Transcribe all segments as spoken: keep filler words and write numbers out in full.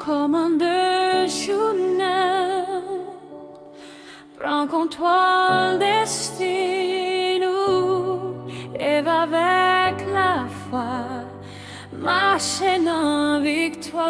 Kòmande jounen, pran kontwòl desten nou, leve avèk lafwa, mache nan viktwa.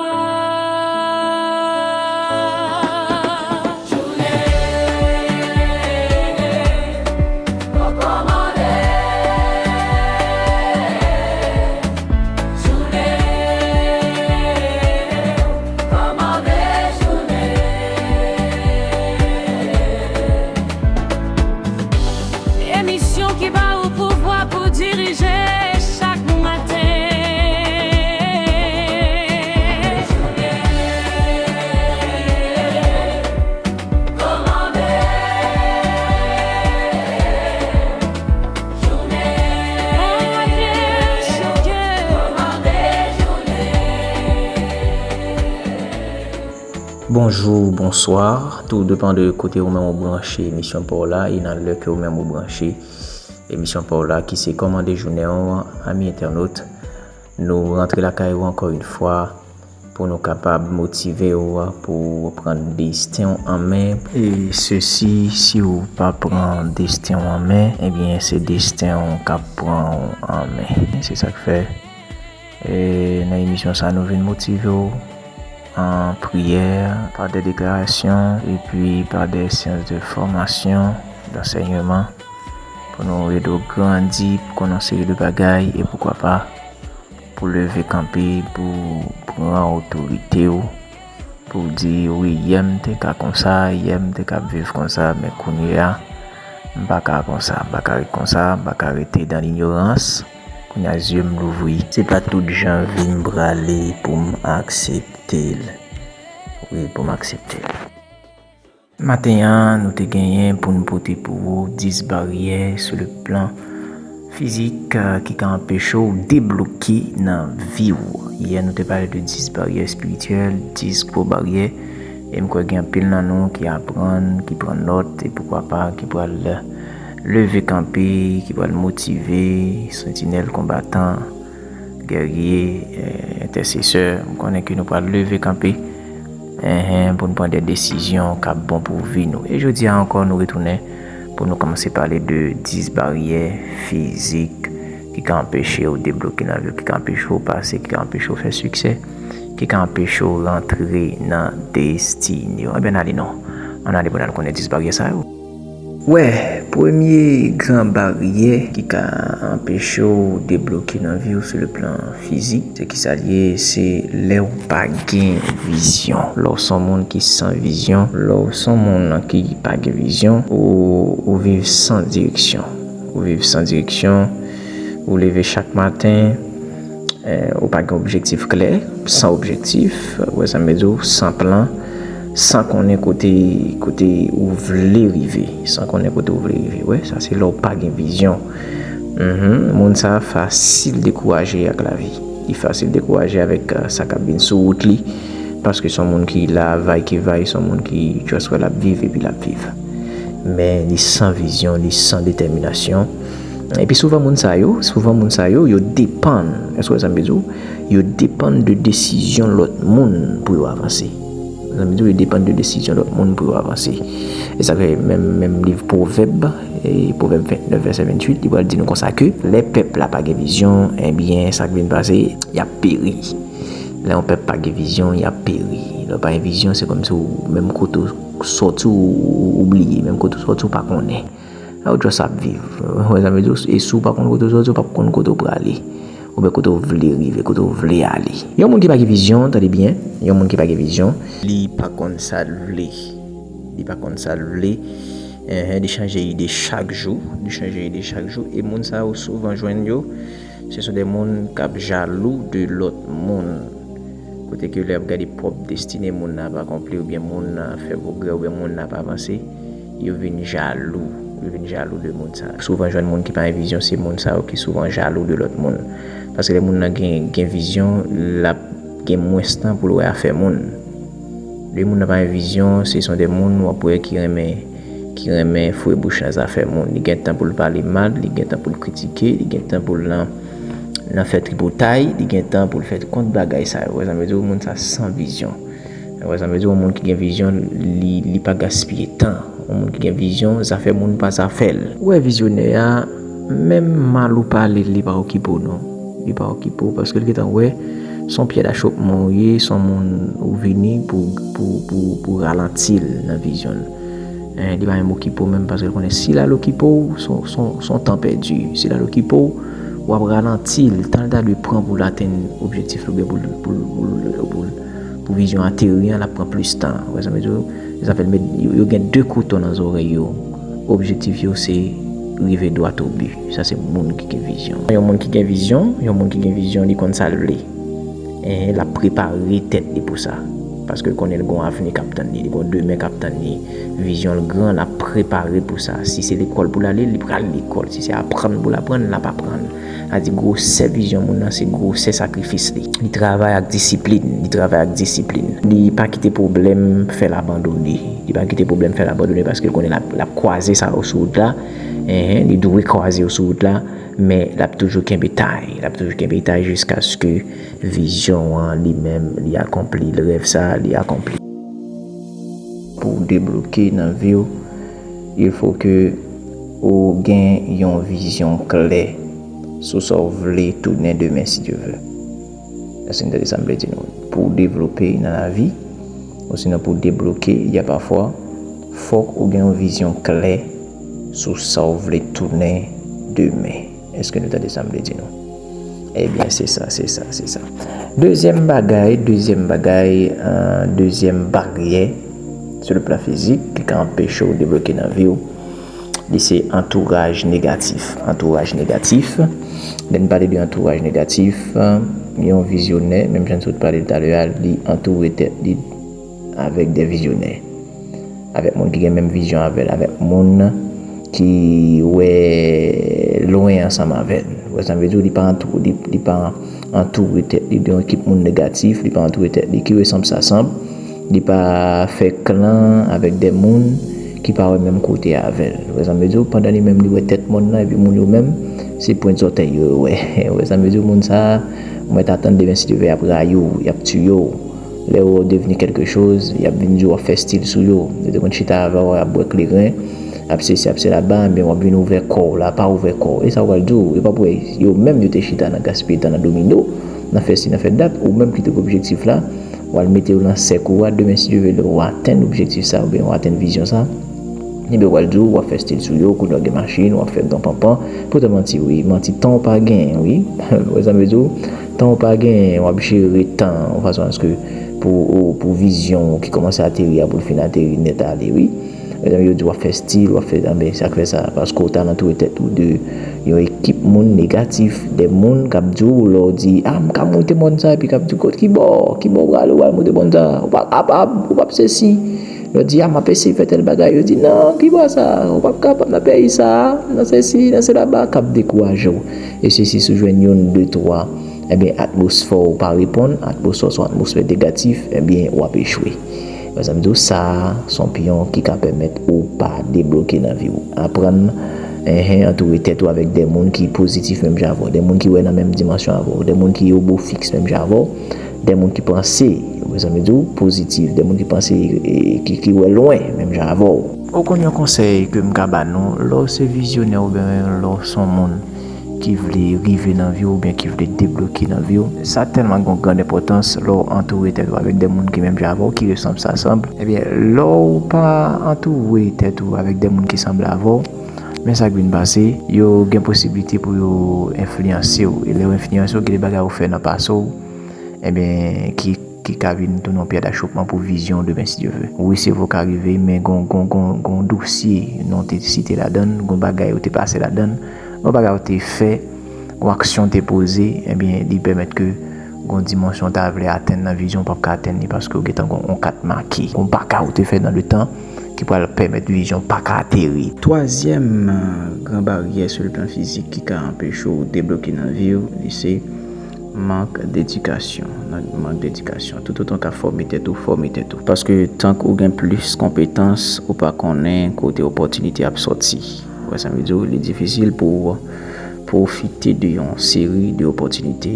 Emisyon ki ba ou pouvwa pou dirije chak maten. Bonjou, bonswa, tou depan de kote ou menm ou branche emisyon pa w la e nan lè ke ou menm ou branche emisyon pa w la ki se Kòmande Jounen w, ami entènot. Nou rantre lakay ou ankò yon fwa pou nou kapab motive w pou w pran desten w an men. E sesi, si w pa pran desten w an men, ebyen se desten w k ap pran w an men. Se sa k fè, e, nan emisyon sa nou vin motive w an priyè, pa de deklarasyon, epi pa de seyans de fòmasyon, dansèyman, pou nou ede w grandi, pou konnen yon seri de bagay, e poukwa pa, pou leve kanpe, pou pran otorite w, pou w di, wi, yè m te ka konsa, yè m te ka viv konsa, men kounye a, m pa ka konsa, m pa ka ret konsa, m pa ka rete dan linyorans. Kounye a, zye m louvri. Se pa tout jan vi m prale pou m aksepte l. Wi, pou m aksepte l. Maten an, nou te genyen pou n pote pou ou dis baryè sou le plan fizik, euh, ki ka anpeche w debloke nan vi w. Yè, nou te pale de dis baryè espirityèl, dis gwo baryè. E m kwè gen anpil nan nou ki aprann, ki pran nòt, e poukwa pa, ki pral leve kanpe, ki pral motive, santinèl konbatan, gèrye, eh, entèsesè. M konnen ke nou pral leve kanpe, enhen, pou n pran de desizyon k ap bon pou vi nou. E jodi a ankò, nou retounen pou nou kòmanse pale de dis baryè fizik ki ka anpeche w debloke nan vi w, ki ka anpeche w pase, ki ka anpeche w fè siksè, ki ka anpeche w rantre nan destine w. Ebyen, n ale non. Ann ale pou n al konnen dis baryè sa yo. Wè, premye gran baryè ki ka anpeche w debloke nan vi w sou le plan fizik, se kisa l ye? Se lè w pa gen vizyon. Lè w se yon moun ki san vizyon, lè w se yon moun ki pa gen vizyon, ou, ou viv san direksyon. Ou viv san direksyon, ou leve chak maten, eh, ou pa gen objektif klè, san objektif, ou wè sa m vle di w, san plan, san konnen kote, kote ou vle rive, san konnen kote ou vle rive. Wè, sa se lè w pa gen vizyon. Mhm, moun sa fasil dekouraje ak lavi. Li fasil dekouraje avèk, eh, sa k ap vin sou wout li, paske se yon moun ki la, vay ke vay, se yon moun ki just wè l ap viv epi l ap viv. Men li san vizyon, li san detèminasyon. Epi souvan moun sa yo, souvan moun sa yo, yo depann, èske w wè sa m vle di w? Yo depann de desizyon lòt moun pou yo avanse. Sa m vle di w, yo depann de desizyon lòt moun pou yo avanse. E sa fè menm, menm liv Pwovèb, e Pwovèb vennèf, vèsè venntuit, li pral di nou konsa ke lè pèp la pa gen vizyon, ebyen, sa k vin pase, y ap peri. Lè yon pèp pa gen vizyon, y ap peri. Lè w pa gen vizyon, se kòmsi w, menm kote w sòti, ou, ou, ou bliye. Menm kote w sòti, ou pa konnen. A ou just ap viv. Ou wè sa m vle di w? E si w pa konn kote w sòti, ou p ap konn kote w prale. Oubyen kote w vle rive, kote w vle ale. Yon moun ki pa gen vizyon, tande byen, yon moun ki pa gen vizyon, li pa konn sa l vle. Li pa konn sa l vle. Enhen, li chanje ide chak jou. Li chanje ide chak jou. E moun sa yo souvan jwenn yo, se son de moun k ap jalou de lòt moun. Kote ke lè y ap gade pwòp destine moun nan ap akonpli, oubyen moun nan ap fè pwogrè, oubyen moun nan ap avanse, yo vin jalou. Yo vin jalou de moun sa. Souvan jwenn moun ki pa gen vizyon, se moun sa yo ki souvan jalou de lòt moun. Paske lè moun nan gen, gen vizyon, l ap gen mwens tan pou l wè afè moun. Lè moun nan pa gen vizyon, se son de moun w ap wè ki renmen, ki renmen foure bouch nan zafè moun. Li gen tan pou l pale mal, li gen tan pou l kritike, li gen tan pou l nan, nan fè tripotay, li gen tan pou l fè tout kont bagay sa yo. Wè sa m vle di w, moun sa san vizyon. Ou wè sa m vle di, yon moun ki gen vizyon, li, li pa gaspiye tan. Yon moun ki gen vizyon, zafè moun pa zafè l. Ou wè vizyonè a, menm mal ou pale l, li pa okipe w non. Li pa okipe w paske l gentan wè se yon pyè dachopman ou ye, se yon moun ou vini pou, pou, pou, pou ralanti l nan vizyon l. Eh, li pa menm okipe w menm paske l konnen si l al okipe w, se yon, se yon, se yon tan pèdi. Si l al okipe w, w ap ralanti l. Tan l ta dwe pran pou l atenn objektif li oubyen pou l, pou l, pou l, pou l, pou vizyon ateri an, l ap pran plis tan. Ou wè sa m vle di w? Sa fè l met, yo, yo gen de kouto nan zòrèy yo. Objektif yo se rive dwat o bi. Sa se moun ki gen vizyon. Yon moun ki gen vizyon, yon moun ki gen vizyon, li konn sa l vle. Eh, l ap prepare tèt li pou sa. Paske l konnen l gon avni k ap tann li, li gon demen k ap tann li. Vizyon l gran, l ap prepare pou sa. Si se lekòl pou l ale, li pral lekòl. Si se aprann pou l aprann, l ap aprann. Sa di gwosè vizyon moun nan, se gwosè sakrifis li. Li travay ak disiplin, li travay ak disiplin. Li pa kite pwoblèm fè l abandone. Li pa kite pwoblèm fè l abandone paske l konnen l ap, l ap kwaze sa yo sou wout la. Enhen, li dwe kwaze yo sou wout la, men l ap toujou kenbe tay. L ap toujou kenbe tay jiskaske vizyon an li menm, li akonpli, rèv sa, li akonpli. Pou w debloke nan vi w, il faut que ou gen yon vizyon klè sou sa w vle tounen demen, si Dye vle. Èske n tande sa m vle di nou? Pou w devlope nan lavi, osinon pou w debloke, il y a parfois, fòk ou gen yon vizyon klè sou sa w vle tounen demen. Èske nou tande sa m vle di nou? Ebyen, se sa, se sa, se sa. Dezyèm bagay, dezyèm bagay, euh, dezyèm baryè sou le plan fizik ki ka anpeche w debloke nan vi w, li se antouraj negatif. Antouraj negatif, lè n pale de antouraj negatif, yon vizyonè, menm jan n sot pale l talè a, li antoure tèt li avèk de vizyonè, avèk moun ki gen menm vizyon avè l, avèk moun ki wè lwen ansanm avè l. Ou wè sa m vle di w, li pa antou-, li, li pa antoure tèt li de yon ekip moun negatif, li pa antoure tèt li ki resanm sa sanm, li pa fè klan avèk de moun ki pa wè menm kote avè l. Ou wè sa m vle di w, pandan li menm li wè tèt mòn nan, epi moun yo menm, se pwent zòtèy yo yo wè. Ou wè sa m vle di w, moun sa a, ou mèt atann demen si Dye vle y ap rayi w, y ap tiye w. Lè yo wè w devni kèlke choz, y ap vin di w w ap fè estil sou yo. Yo te konn chita avè w, y ap bwè kleren, ap sesi, ap selaba, men w ap vin ouvè kò w la, pa ouvè kò w. E sa w pral di w, yo p ap wè, yo menm yo te chita nan gaspiye tan, nan domino, nan fè si, nan fè dat, ou menm ki te gen objektif la, w al mete yo nan sèk ou a, demen si Dye vle lè w atenn objektif sa, oubyen w atenn vizyon sa, ebyen, w pral di w, w ap fè estil sou yo, kounye w gen machin, w ap fè gran panpan. Poutan manti, wi, manti, tan w pa genyen, wi. Ou wè sa m vle di w? Tan w pa genyen, w ap jere tan w fason aske pou, pou vizyon w ki kòmanse ateri a, pou l fin ateri nèt ale, wi. Mezanmi, yo di w ap fè estil, w ap fè, anben, sa k fè sa, paske w t al antoure tèt ou de yon ekip moun negatif, de moun k ap di w, lè w di, a, m ka monte mòn sa, epi k ap di w, kot ki bò, ki bò w prale, w al monte mòn sa, ou pa kapab, ou p ap sesi. Yo di, a, m ap eseye fè tèl bagay. Yo di, non, ki bò sa? Ou p ap kapab nan peyi sa a, nan sesi, nan selaba, k ap dekouraje w. E sesi, si w jwenn youn, de, twa, ebyen, atmosfè w pa reponn, atmosfè w se yon atmosfè negatif, ebyen, w ap echwe. Mezanmi, di w sa, se yon pyon ki ka pèmèt ou pa debloke nan vi w. Aprann, enhen, antoure tèt ou avèk de moun ki pozitif menm jan avè w, de moun ki wè nan menm dimansyon avè w, de moun ki obo fiks menm jan avè w, de moun ki panse, mezanmi di w, pozitif, de moun ki panse, e, ki, ki wè lwen, menm jan avè w. Ou konn yon konsèy ke m ka ba nou, lè w se vizyonè oubyen lè w se yon moun ki vle rive nan vi w oubyen ki vle debloke nan vi w, sa tèlman gen yon grann enpòtans lè w antoure tèt ou avèk de moun ki menm jan avè w, ki resanm sa sanm. Ebyen, lè w pa antoure tèt ou avèk de moun ki sanble avè w, men sa k vin pase, yo gen posiblite pou yo enfliyanse w. E lè yo enfliyanse w, gen de bagay ou fè nan pase w, ebyen, ki, ki ka vin tounen yon pyè dachopman pou vizyon w demen, si Dye vle. Wi, se vre w ka rive, men gon, gon, gon, gon dosye non te site ladan l, gon bagay ou te pase ladan l, gon bagay ou te fè, gon aksyon w te poze, ebyen, li pèmèt ke gon dimansyon w ta vle atenn nan vizyon w p ap ka atenn li paske w gentan gon yon kat make. Gon bagay ou te fè nan letan ki pral pèmèt vizyon w pa ka ateri. Twazyèm, euh, gran baryè sou le plan fizik ki ka anpeche w debloke nan vi w, li se mank dedikasyon. Nan mank dedikasyon. Toutotan w ka fòme tèt ou, fòme tèt ou. Paske tank ou gen plis konpetans, ou pa konnen kote opòtinite ap sòti. Ou wè sa m vle di w, li difisil pou w pwofite de yon seri de opòtinite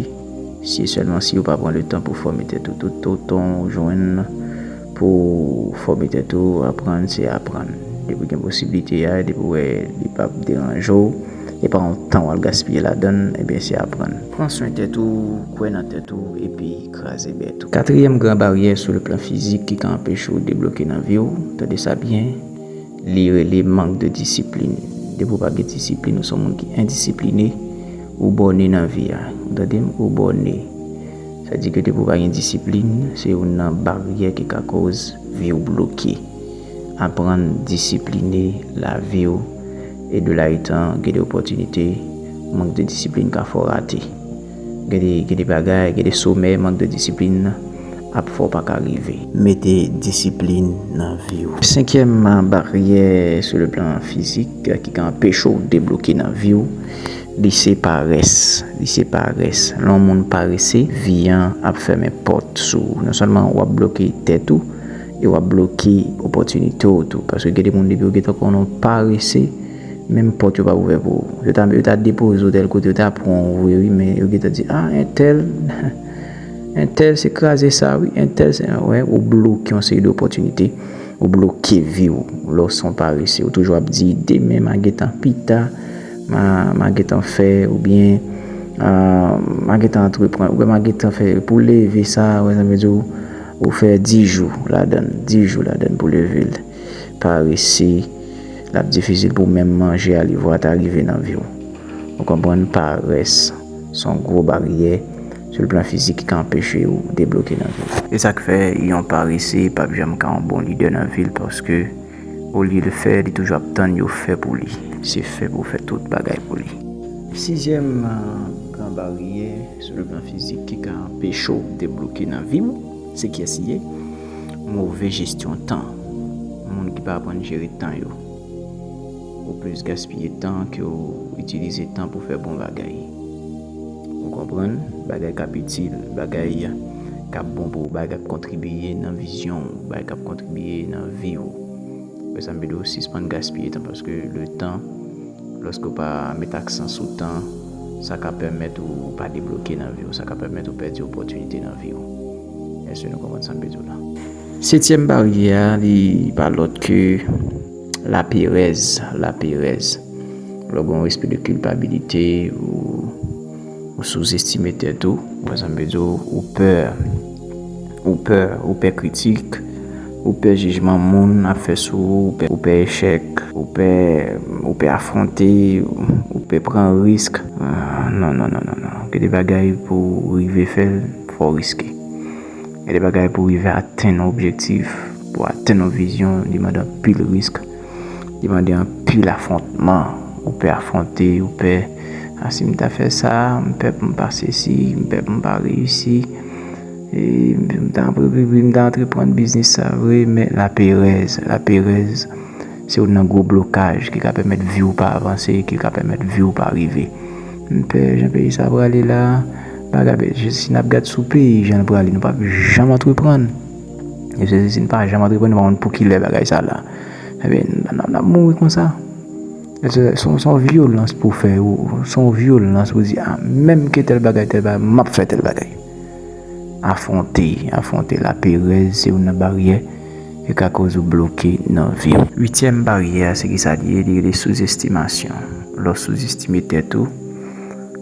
si e sèlman si ou pa pran le tan pou fòme tèt ou. Toutotan ou jwenn Pou fòme tèt ou, aprann se aprann. Depi w gen posiblite a, depi w wè li p ap deranje w, e pa yon tan w al gaspiye ladan l, ebyen se aprann. Pran swen tèt ou, kwè nan tèt ou, epi kraze bèt ou. Katriyèm gran baryè sou le plan fizik ki ka anpeche w debloke nan vi w, tande sa byen, li rele mank de disiplin. Depi w pa gen disiplin, ou se yon moun ki endisipline, ou bòne nan vi a. Ou tande m? Ou bòne. Sa di ke depi w pa gen disiplin, se youn nan baryè ki ka koz vi w bloke. Aprann disipline lavi w, e de la itan, gen de opòtinite, mank de disiplin ka fè w rate. Gen de, gen de bagay, gen de somè, mank de disiplin ap fè w pa ka rive. Mete disiplin nan vi w. Senkyèm baryè sou le plan fizik ki ka anpeche w debloke nan vi w, li se parès. Li se parès. Lè yon moun parese, vi an ap fèmen pòt sou ou. Non sèlman w ap bloke tèt ou, e w ap bloke opòtinite w tou. Paske gen de moun depi yo gentan konnen w parese, menm pòt yo p ap ouvè pou ou. Yo ta, yo ta depoze w tèl kote, yo ta pran w vre wi, men yo gentan di, ah, entèl, entèl se kraze sa wi, entèl se, wè, ou bloke yon seri de opòtinite, ou bloke vi w, lè w se yon parese, ou toujou ap di, demen m a gentan, pita, m a, m a gentan fè, oubyen, ah, m a gentan antreprann, oubyen m a gentan fè, pou leve sa, wè, sa vle di w, ou fè dis jou ladan l, dis jou ladan l pou leve l. Parese, l ap difisil pou menm manje a li vwa ta rive nan vi w. Ou konprann? Parès se yon gwo baryè sou le plan fizik ki ka anpeche w debloke nan vi w. E sa k fè yon parese p ap janm ka yon bon lidè nan vi l, paske olye l fè, li toujou ap tann yo fè pou li. Se fè pou w fè tout bagay pou li. Sizyèm, euh, gran baryè sou le plan fizik ki ka anpeche w debloke nan vi w, se kiyès li ye? Move jesyon tan. Moun ki pa aprann jere tan yo. Ou plis gaspiye tan ke w itilize tan pou fè bon bagay. Ou konprann? Bagay k ap itil, bagay k ap bon pou ou, bagay k ap kontribiye nan vizyon w, bagay k ap kontribiye nan vi w. Fè sa m vle di w, sispann gaspiye tan, paske le tan, lòske w pa met aksan sou tan, sa ka pèmèt ou pa debloke nan vi w, sa ka pèmèt ou pèdi opòtinite nan vi w. Èske nou konprann sa m vle di w la? Setyèm baryè a, li pa lòt ke laperèz, laperèz. Lè w gen yon espri de kilpabilite, ou, ou souzestime tèt ou, ou, pa egzanp, m vle di w, ou pè, ou pè, ou pè kritik, ou pè jijman moun ap fè sou ou, ou pè, ou pè echèk, ou pè, ou pè afwonte, ou pè pran risk. Ah, non, non, non, non, non. Gen de bagay pou w rive fè l, fò w riske. Gen de bagay pou w rive atenn yon objektif, pou w atenn yon vizyon, li mande anpil risk, li mande anpil afwontman. Ou pè afwonte, ou pè, ah, si m ta fè sa, m pè pou m pa sesi, m pè pou m pa reyisi. E m ta antre-, m ta antreprann biznis sa vre, men laperèz, laperèz, se youn nan gwo blokaj ki ka pèmèt vi w pa avanse, ki ka pèmèt vi w pa rive. M pè jan peyi sa prale la, bagay, si n ap gad sou peyi jan l prale, nou p ap janm antreprann. E se, si n pa janm antreprann, nou pa konn pou kilè bagay sa la. Ebyen, n, n, n ap mouri konsa. Se, se, se yon vyolans pou fè, ou, se yon vyolans pou di, ah, menm ke tèl bagay, tèl bagay, m ap fè tèl bagay. Afwonte, afwonte laperèz, se youn nan baryè ki ka koz ou bloke nan vi w. Uityèm baryè a, se ki sa l ye? Li rele souzestimasyon. Lè w souzestime tèt ou,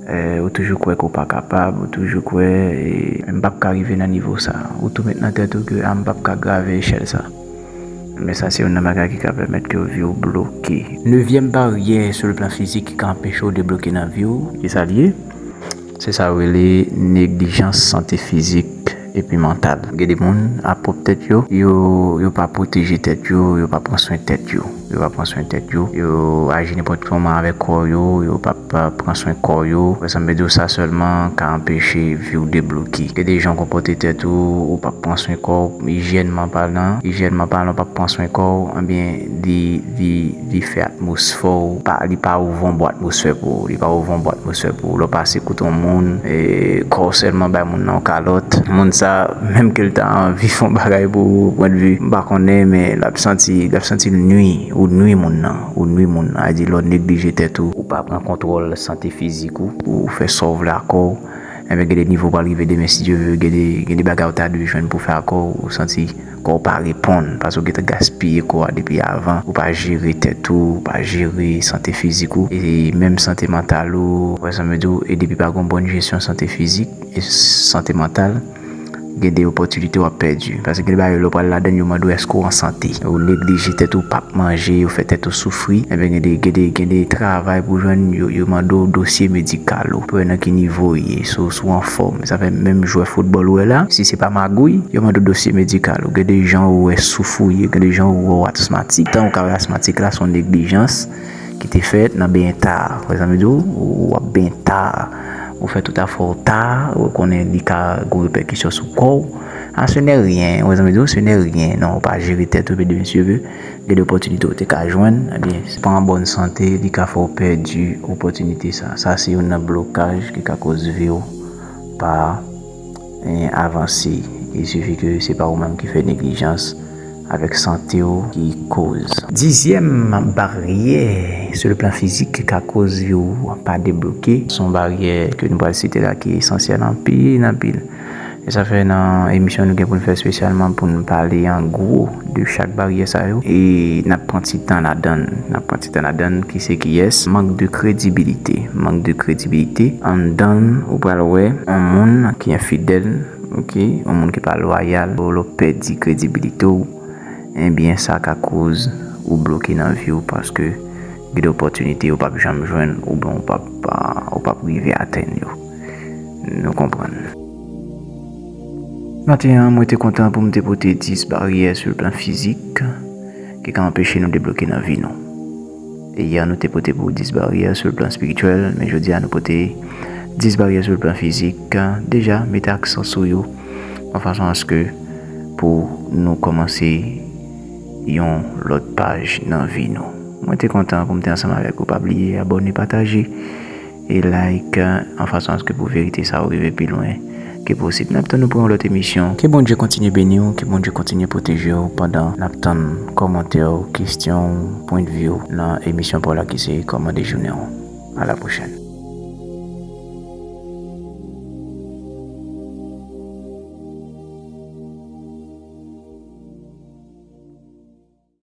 eh, ou toujou kwè ke w pa kapab, ou toujou kwè, eh, m p ap ka rive nan nivo sa. Ou tou met nan tèt ou ke, ah, m p ap ka grave echèl sa. Men sa se youn nan bagay ki ka pèmèt ke vi w bloke. Nevyèm baryè sou le plan fizik ki ka anpeche w debloke nan vi w, ki sa l ye? Se sa yo rele neglijans sante fizik epi mantal. Gen de moun ap pwòp tèt yo, yo, yo pa pwoteje tèt yo, yo pa pran swen tèt yo. Yo pa pran swen tèt yo, yo aji nenpòt kòman avèk kò yo, yo p ap pran swen kò yo. Sa m vle di w, sa sèlman ka anpeche vi w debloke. Gen de jan w konpòte tèt ou, ou p ap pran swen kò w, ijyènman palan, ijyènman palan, w p ap pran swen kò w, ebyen, li, li, li fè atmosfè w, pa, li pa ouvri yon bon atmosfè pou ou, li pa ouvri yon bon atmosfè pou ou. Lè w pase kote yon moun, e, kò w sèlman bay moun nan yon kalòt, moun sa, menm ke l ta anvi fè yon bagay pou ou, pwennvi, m pa konnen, men l ap santi, l ap santi l nui, ou nui moun nan, ou nui moun nan. Sa vle di, lè w neglije tèt ou, ou pa pran kontwòl sante fizik ou, ou fè sa w vle ak kò w, Enben, gen de nivo w pral rive demen, si Dye ve, gen de, gen de bagay ou ta dwe jwenn pou fè a kò w, ou santi kò w pa reponn, paske w gentan gaspiye kò a depi avan, ou pa jere tèt ou, ou pa jere sante fizik ou, e menm sante mantal ou, ou wè sa m vle di w, e depi pa gen yon bòn jesyon sante fizik e sante mantal, gen de opòtinite w ap pèdi. Paske gen de bagay lè w pral ladan l, yo mande w èske w an sante. Ou neglije tèt ou, p ap manje, ou fè tèt ou soufri. Enben, gen de, gen de, gen de travay pou jwenn, yo, yo mande w dosye medikal ou. Pou wè nan ki nivo w ye, si w, si w anfòm. Sa fè menm jwè foutbòl ou wè la, si se pa magouy, yo mande w dosye medikal ou. Gen de jan ou wè souf ou ye, gen de jan ou wè w asmatik. Tan ou ka wè asmatik la, se yon neglijans ki te fèt nan benyen ta. Wè sa m vle di w, ou ap benyen ta. Ou fè tout afè w ta, ou konnen li ka gon repèkisyon sou kò w. Ah, ce n'est rien, wè sa m vle di w, ce n'est rien. Non, ou pa jere tèt ou, medam mesye, gen de opòtinite ou te ka jwenn, ebyen, se pa an bòn sante, li ka fè w pèdi opòtinite sa. Sa se youn nan blokaj ki ka koz vi w pa, eh, avanse. Il suffit ke se pa ou menm ki fè neglijans avèk sante w ki koz. Dizyèm baryè sou le plan fizik ki ka koz vi w pa debloke, se yon baryè ke nou pral site la ki esansyèl anpil, anpil. E sa fè nan emisyon nou gen pou n fè espesyalman pou n pale an gwo de chak baryè sa yo. E n ap pran ti tan ladan l. N ap pran ti tan ladan l, ki se kiyès? Mank de kredibilite. Mank de kredibilite. Anndan l, ou pral wè yon moun ki enfidèl, ok, yon moun ki pa lwayal, lè w pèdi kredibilite w, ebyen, sa ka koz ou bloke nan vi w, paske gen de opòtinite ou p ap janm jwenn, oubyen ou p ap, ou p ap rive atenn yo. Nou konprann. Maten an, mwen te kontan pou m te pote dis baryè sou le plan fizik ki ka anpeche nou debloke nan vi nou. E yè, nou te pote pou dis baryè sou le plan espirityèl, men jodi a, nou pote dis baryè sou le plan fizik. Deja, mete aksan sou yo, an fason aske pou nou kòmanse yon lòt paj nan vi nou. Mwen te kontan pou m te ansanm avèk ou. Pa bliye abòne, pataje e like, an fason aske pou verite sa yo rive pi lwen ke posib. N ap tann nou pou yon lòt emisyon. Ke Bondye kontinye beni w, ke Bondye kontinye pwoteje w pandan n ap tann kòmantè w, kesyon w, pwendvi w nan emisyon pa w la ki se Kòman de jounen w. A la pwochèn.